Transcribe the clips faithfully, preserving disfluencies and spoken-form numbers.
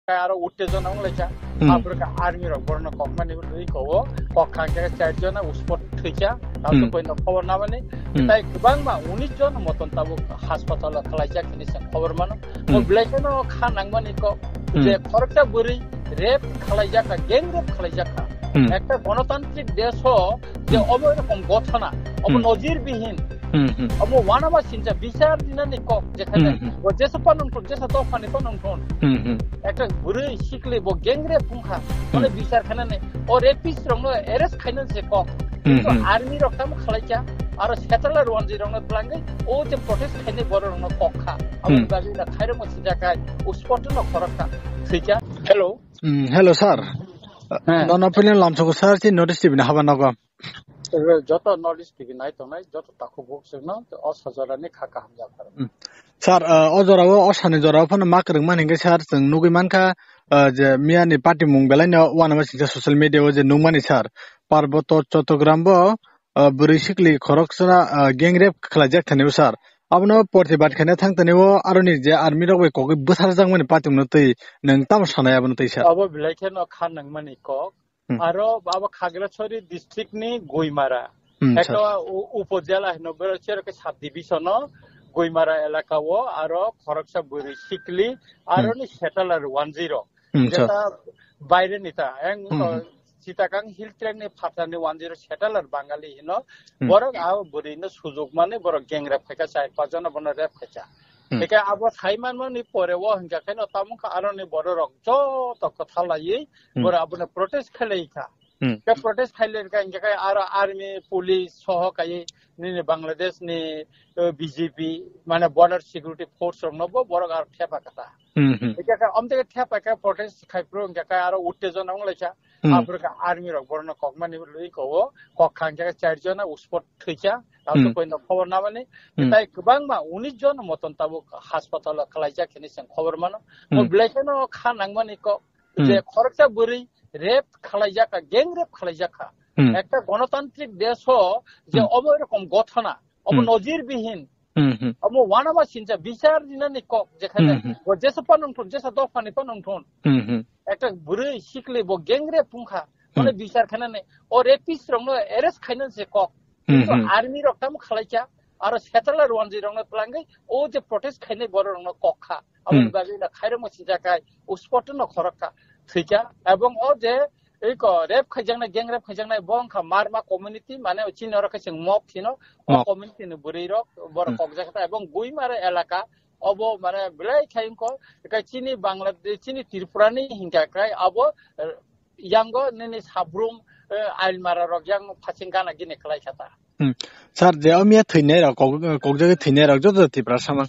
khe aro uttejona wng lai kha. Hmm. Aphuru khe army rok borokno kokmani rwi kowo, kok kha hwnkhe char jona uspot thwi kha, hmm, tamsok koino khobor namani. Hmm. Tai kwbangma unis jon moton tabuk hospital o khlaijak hinwi chwng khobor mano. O, hmm, belai kheno kha nangmani kok, hmm, je khoroksa bwrwi rape khlaijak kha, gang rape khlaijak kha. Hmm. Ekta gonotantrik desh o je, hmm, obo erokom gothona, obo, hmm, nojir bihin. Hmm, hmm. Omo wanama sincha bichar dinani kok, jekhane, hmm, hmm, o jesa panung thun, jesa dophani panung thun. Hmm, hmm. Ekta bwrwi sikli bo gang rape wngkha, hmm, mane bichar khainani, o rapist rokno arrest khainani se kok. Hmm, kintu, hmm, army rok tamo khlaikha, aro settler wanjwi rokno twlangwi o je protest khainai borok rokno kok kha. Aboni, hmm, bagwi na khairokma sincha khai, o spot no khorok kha. Thwikha. Hello. Hmm, hello sir. Heh. Nono pini lamsogo sir si notice T V ni haba nogo. Joto North East T V nai tongnai, joto takhuk bukhuk chwngno o sajorani kha kaham yapharwi. Hmm. Sir, uh, o jorao, o sani jorao phano ma kwrwngmani hwnkhe sir, chwng nugwi mankha, uh, je miyani patimung belaino uanama singcha social media o je nukmani sir. Parboto Chottogram bo, uh, bwrwi sikli khoroksa, uh, gang rape khlaijak thani o sir. Abono protibad khaina thang thani o aroni je army rok bai kogwi bwsarjakmani patimungno twi nwng tamo sanai abono twi sir? Abo belai kheno kha nangmani kok. Hmm. Aro abo Khagrachari district ni Goimara. Hmm, sir. Ekta u-, upojela hino bero cherokhe sub division o Goimara elaka o aro khoroksa bwrwi sikli, hmm, aroni settler one zero. Hmm, sir. Jeta baire ni ta, eng, hmm, to, hmm, Chittagong Hill Tracts ni phatar ni one zero settler Bangali hino, hmm, borok abo bwrwi no sujok mani borok gang rape khaikha char pach jona bono rape khaikha. Hmm. Eke abo sai manmani pore o hingka khe no tamo kha aroni borok rok joto kwtha laiwi, hmm, borok abono protest khlai kha. Hmm. Ke protest khaile ka hingka khe aro army, police soho kai nini Bangladesh ni, eh, B G B, mane border security force rok no bo borok aro thepa kha ta. Hmm, hmm. Eke khe om teke thepa khe protest khai pro hingka khe aro uttejona wng lai kha. Hmm. Aphuru khe army rok borokno kokmani lwi kowo, kok kha hingke char jona uspot thwikha, tamsok, hmm, koino khobor namani. Hmm. Tai kwbangma unis jon moton tabuk hospital o khlaijak hinwi chwng khobor mano. O, hmm, belai kheno kha nangmani kok, hmm, je khoroksa bwrwi rape khlaijak kha, gang rape khlaijak kha. Hmm. Ekta gonotantrik desh o je, hmm, obo erokom gothona, obo, hmm, nojir bihin. Hmm, hmm. Omo wanama sincha bichar dinani kok, jekhane, hmm, hmm, o jesa panung thun, jesa dophani panung thun. Hmm, hmm. Ekta bwrwi sikli bo gang rape wngkha. Mane, hmm, bichar khainani, o rapist rokno arrest khainani se kok. Hmm, kintu, hmm, army rok tamo khlaikha, aro settler wanjwi rokno twlangwi o je protest khainai borok rokno kok kha. Aboni, hmm, bagwi na khairokma sincha khai, o spot no khorok kha, thwikha. Ebong o je, eko, rape khaijaknai, gang rape khaijaknai, bo wngkha Marma community, mane, o chini oro khe chwng Mok hino, o, Mok, community ni bwrwi rok, borok, hmm, kokjak kha, ebong Guimara elaka, obo, mane, belai khai wngkho, ekai chini Bangladesh, chini Tripura ni hingka krai, abo, eh, yango nini Sabrum, eh, Ailmara rok yang phasing gana gini khlai kha ta. Hmm. Sir, je o miya thwinai rok, kok-, kokjagwi thwinai rok joto Tripura sama.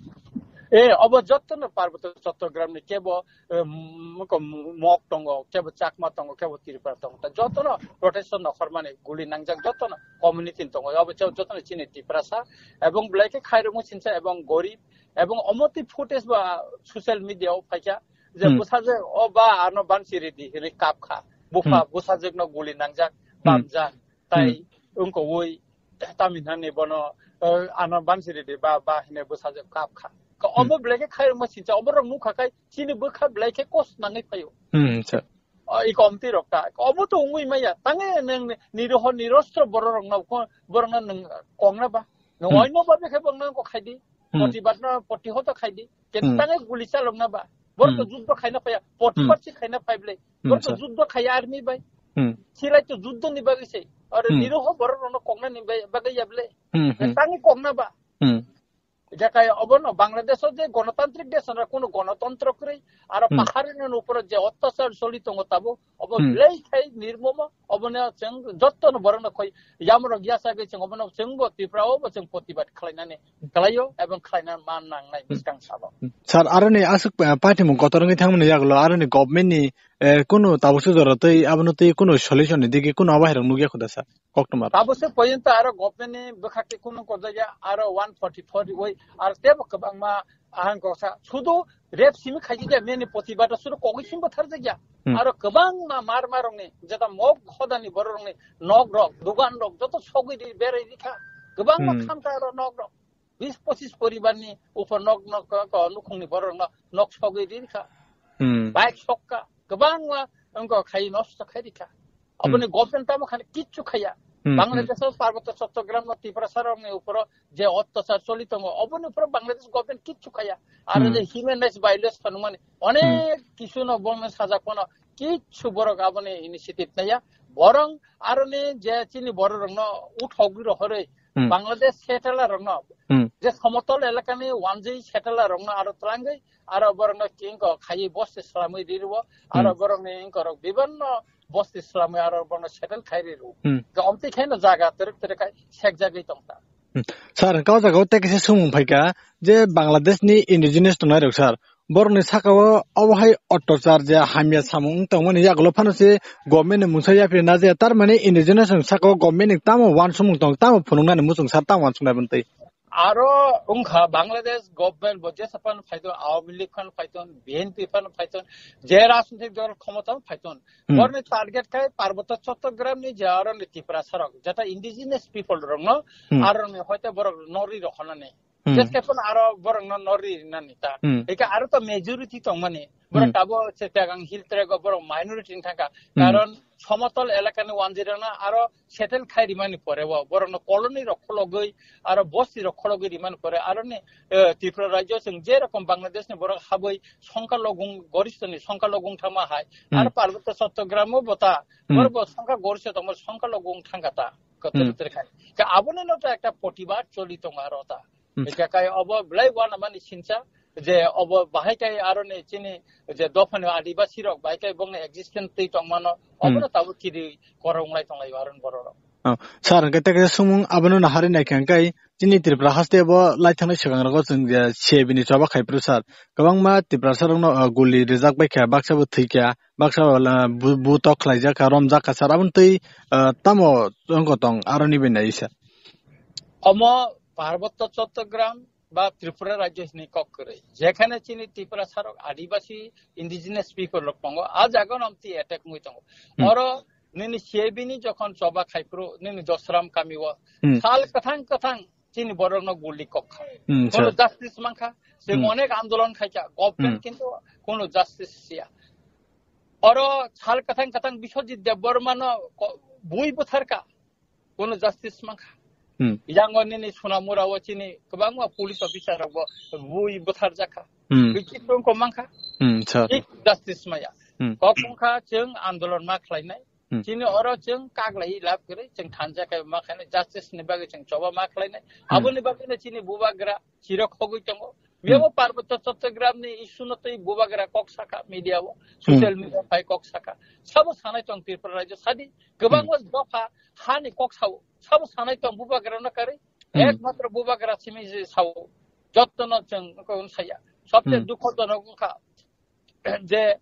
Eh, obo joto no Parboto Chottogram ni kebo, eh, m-, ko Mok tongo, kebo Chakma tongo, kebo Tripura tongo. Ta joto no protection no khormani guli nangjak joto no community tongo. Obo jo-, joto no chini Tripura sa. Ebong belai khe khairokmo sinsa ebong gorib. Ebong omoti footage ba social media o phaikha. Je, hmm, bwsajwk o ba ano bansi ridi hinwi kap kha. Bupha, hmm, bwsajwk no guli nangjak, hmm, bamjak. Tai, hmm, wngkowui, tamin hani bono, eh, ano bansi ridi ba, ba hine bwsajwk kap kha. Ka, hmm, omo belai khe khairokma sincha, omo rok nukha khai, chini bwkha belai khe kos nangwi phaio. Hmm, sir. O, i komti rok ta. Omo to wngwi maya. Tange neng ni, niroho nirostro borok rok no ko, borok no nung kongna ba. No, hmm, oino ba bekhe bang nang ko khaidi. Hmm. Protibad no, protihoto khaidi. Ke, hmm, tange guli chalok na ba. Borok to, hmm, juddo khaina phaya. Protibad, hmm, si khaina phai ble. Hmm, borok to, sir, juddo khaya army bai. Hmm. Silai to juddo ni bagwi se. Aro, hmm, niroho borok rok no kongna ni bai, bagwi ya ble. Hmm, hmm. Tange kongna ba. Hmm. Jakai obono Bangladesh o je gonotantrik desh, onra kuno gonotontro kwrwi, aro, hmm, paharini uporo je otyachar choli tongo tabuk, obo, hmm, belai khai nirmomo, obono chwng jottono borokno khoi yamrok yachagwi chwng obono chwngbo Tripura o bo chwng protibad khlainani khlaio ebong khlaina man nangnai, hmm, bwskang salo. Sir, aroni aswk, eh, patimung kotor wngwi thangmani yagulo aroni government ni, eh, kunu tabukse jora tei abono tei kunu solution ni digi kunu abahairok nukya khuda sir? Koktwma. Tabukse poyonto aro government ni bwkhak tei kunu kojakya aro one forty four oi aro tebo kwbangma ahang koksa sudu rep simi khaijikya meni protibad sudu kogwi simbo tharjakya. Hmm. Aro kwbangma mar marokni jeta mok hodani bororokni nok rok, dogan rok joto sogwi ri berai rikha. Kwbangma, hmm, khamkha aro nok rok. Bis pochis poribar ni upor nok, nok, ko, nukhungni bororokno nok sogwi rikha. Hmm. Bike sokka, kwbangma wngkha khai nosto khai rikha. Aboni government tamo khani kichu khaya. Hmm, hmm. Bangladesh o Parboto Chattogram no Tiprasa rokni uporo je ottachar choli tongo, oboni uporo Bangladesh government kichu khaya. Aro Hmm. je human rights violation mani onek Hmm. kisu no bongni sajak kono kichu borok aboni initiative naya. Borong aroni je chini borok rokno uthogwi rohorwi Hmm. Bangladesh settler rokno Hmm. je somotol elakani wanjwi settler rokno aro twlangwi aro borokno kingko khaiwi bosti slamwi rirwo, aro Hmm. borokni ingkorok bibinno bosti slamwi aro borokno settle khai rirwo. Hmm. Ga omtwi khaino jaga twrwk twrwk khai sekjagwi tongkha. Hmm. Sir, kau jaga o tei kaisa sumung phaikha je Bangladesh ni indigenous tongnai rok sir, borokni saka o obo hai ottachar je hamya samung wng tongmani yagulo phano se government ni mungsa yapri na je, tar mani indigenous ni saka o government ni tamo wansumung tong, tamo phunuknani muchung sir, tamo wansuknai bwntwi. Aro wngkha Bangladesh government bo jesa phano phaiton, Awami League phano phaiton, B N P phano phaiton, je rajnitik dol khomota phaiton. Hmm. Borni target khai Parboto Chattogram ni je aro ni Tiprasa rok, jeta indigenous people rok no, Hmm. aro ni hoite borok nori rokhonani. Hmm. Jes khai phano aro borok no nori nani ta. Hmm. Eka aro to majority tongmani. Borok Hmm. tabo se Chittagong Hill Tract o borok minority ni thangkha. Hmm. Karon somotol elakani wanjirano aro settle khai rimani pore o borokno colony rok khologwi aro bosti rok khologwi rimani pore aroni, eh, Tripura rajyo chwng je rokom Bangladesh ni borok habwi songkha logung gorishtho ni songkha logung thangma hai Hmm. aro Parboto Chattogram o bota Hmm. borok bo songkha gorishtho tongma songkha logung thangkha ta kotor Hmm. kotor khai. Ka aboni no ta ekta protibad choli tongo aro ta. Hmm. Hingke kai obo belai uanamani sincha je obo bahai kai aroni chini je dophani adibasi rok bahai kai bongni existence twi tongmano Hmm. obono tabuk kiri korong lai tonglai aroni bororok. Oh, sir, hingke tei kaisa sumung abono no hari naikha hingke chini Tripura haste bo lai thangnai swkang rogo chwng je C A B ni choba khai phuru sir. Kwbangma Tiprasa rokno, uh, guli rijak bai kha, baksa bo thwi kha, baksa bo, uh, bu-, buto khlai jak kha, rom jak kha sir. Aboni twi, uh, tamo wngkha tong aroni bai nai sir. Omo Parboto Chattogram ba Tripura rajyo hinwi kok kwrwi. Jekhane chini Tiprasa rok adibasi indigenous people rok tongo, a jaga no amtwi attack wngwi tongo. Hmm. Oro nini C A B ni jokhon choba khai phuru nini Dosram kami o Hmm. sal kwthang kwthang chini borok no guli kok kha. Hmm, Kono sir. Justice mankha, se Hmm. onek andolon khaikha, government Hmm. kintu kono justice siya. Oro sal kwthang kwthang Biswajit Debbarma no ko-, bui butharkha. Kono justice mankha. Hmm. Yango nini Sonamura o chini kwbangma police officer rok bo bui butharjakha. Hmm. Bikhi tongko mankha. Hmm, sir. Thik justice maya. Hmm. Kok wngkha chwng andolon ma khlainai. Hmm. Chini oro chwng kaglai lab kwrwi chwng thansa kai ma khlainai justice ni bagwi chwng choba ma khlainai. Hmm. Aboni bagwi no chini bubagra chirok hogwi tongo. Hmm. Miyabo Parboto Chattogram ni issue no twi bubagra kok saka media o, social Hmm. media pai kok saka. Sabo sanai tong Tripura rajyo sadi. Kwbangma Hmm. dopha hani kok sao. Sabo sanai tong bubagra no karwi. Hmm. Ekmatro bubagra simi je sao. Jotto no chwng ko saya. Sobse Hmm. dukho jonok wngkha je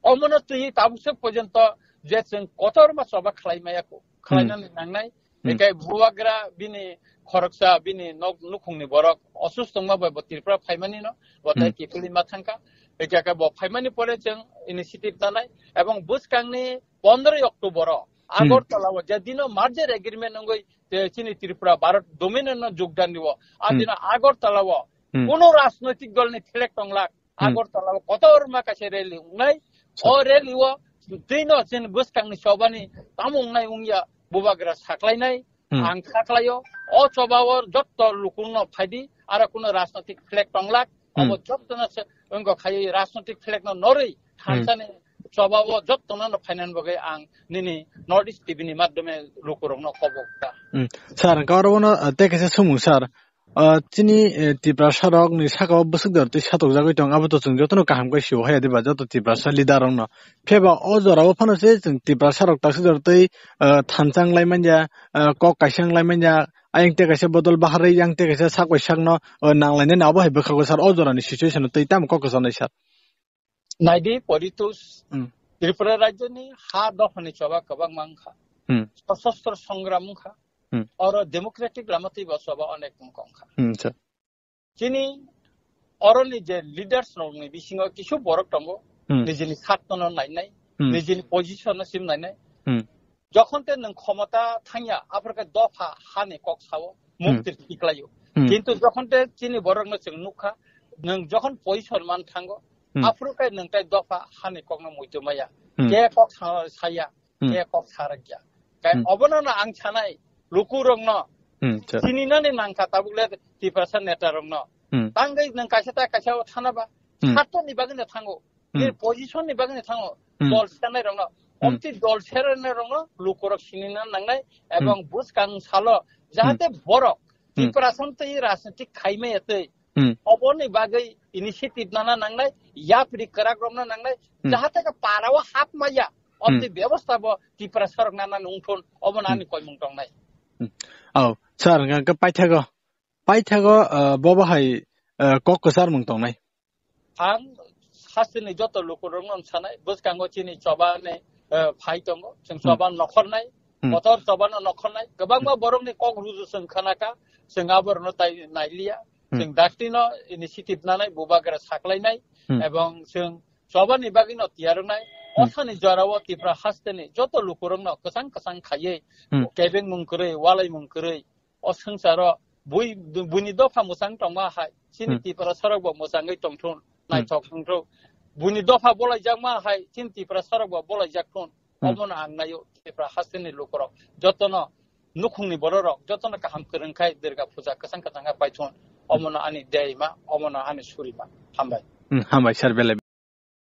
omono twi tabuk se porjonto je chwng kotorma choba khlai maya ko. Khlainani Hmm. nangnai. Hmm. Ekai bubagra bini khoroksa bini nok nukhungni borok osus tongma bai bo Tripura phaimani no. Bo tai Hmm. kiphilwi ma thangkha. Ekai bo phaimani pore chwng initiative nanai. Ebong bwskangni pondroi October o Hmm. Agartala o je dino merger agreement wngwi te chini Tripura Bharat domain no jogdan dibo. A Hmm. dino Agartala o Hmm. kono rajnoitik dol ni flag tonglak. Hmm. Agartala o kotor ma kaisa rally wngnai. Sir. O rally o twi no chini bwskang ni chobani tamo wngnai wngya bubagra saklainai. Hmm. Ang saklaio. O choba o jotto lukung no phaidi. Aro kono rajnoitik flag tonglak. Hmm. Obo jotto no se wngkha khai rajnoitik flag no norwi Hmm. thansani choba o jotto no no phainan bagwi ang nini North East T V ni madhyome lukurok no khobok ta. Hmm. Sir, ang karo no, uh, tei kaisa sumung sir. Ah, chini, eh, Tiprasa rok ni saka o bwswk jora twi satokjagwi tong, abo to chwng jotono kaham khe sio haya diba, joto Tiprasa leader rok no. Phiya ba o jora o phano se chwng Tiprasa rok taksa jora twi, ah, thansa wng lai manya, ah, kok kaisa wng lai manya, ayang te kaisa bodol baharwi yang te kaisa sak bai sak no, ah, nang lai nani abo hai bwkhago sir, o jora ni situation no twi tamo kok kwchanai sir. Naidi Poritus, Hmm. Tripura rajyo ni ha dophani choba kwbangma wngkha. Hmm. Sosostro songram wngkha. Hmm. Oro democratic lama twi bo choba onek wngkha wngkha. Hmm, sir. Chini oroni je leaders rokni bisingo kisu borok tongo, Hmm. nijini satno nainai, Hmm. nijini position no sim nainai. Hmm. Jokhon te nwng khomota thangya, aphor khe dopha hani kok sao, Hmm. muktir tiklaio. Hmm. Kintu jokhon te chini borok no chwng nukha, nwng jokhon position man thango, Hmm. Aphuru khe nwng tai dopha hani kokno muitu maya. Hmm. Ke kok sa-, saya, Hmm. ke kok sarakya. Kai Hmm. obono no ang sanai, lukurokno Hmm, sir. sininani nangkha tabuk le Tiprasa netarokno. Hmm. Tangwi nwng kaisa ta kaisa o thana ba, Hmm. sartoni bagwi no thango. Hmm. Nini position ni bagwi no thango. Hmm. Dol sernairokno. Hmm. Omtwi dol sernairokno lukurok sinina nangnai, Hmm. ebong bwskang salo jahate Hmm. borok Hmm. Tiprasa twi rajnitik khaimaya twi Hmm. oboni bagwi initiative nana nangnai, yapri kwrak rokna nangnai, Hmm. jahate ka para o hap maya, Hmm. omtwi bebosta bo Tiprasa rok nana nungthun, obono Hmm. ani koimung tongnai. Hmm. Oh, sir, hwnkhe paithago, paithago, uh, bobo hai, uh, kok kwcharmung tongnai. Ang hasteni joto lukurokno sanai, bwskango chini chobani, uh, phai tongo, chwng Hmm. choba nokhornai, Hmm. kotor chobano nokhornai, kwbangma Hmm. borokni kok ruju chwng khanaka, chwng aborokno tai nailiya, Hmm. chwng daktino initiative nanai, bubagra saklainai, Hmm. ebong chwng chobani bagwino tiyarwnai, Hmm. osani jorao Tipra hasteni joto lukurokno kwchang kwchang khaiwi, Hmm. kebengmung kwrwi, walaimung kwrwi, o swngcharo bui, buini dopha mwchang tongma hai, chini Hmm. Tiprasa rok bo mwchangwi tongthun, Hmm. naithok wngthun. Buini dopha bolaijakma hai, chini Tiprasa rok bo bolaijak thun. Hmm. Omono ang naio Tipra hasteni lukurok. Jotono nukhungni bororok, jotono kaham kwrwng khai Durga puja kwchang kwchang khe paithun. Omono ani deima, omono ani surima. Hambai. Hmm, hambai sir, belai.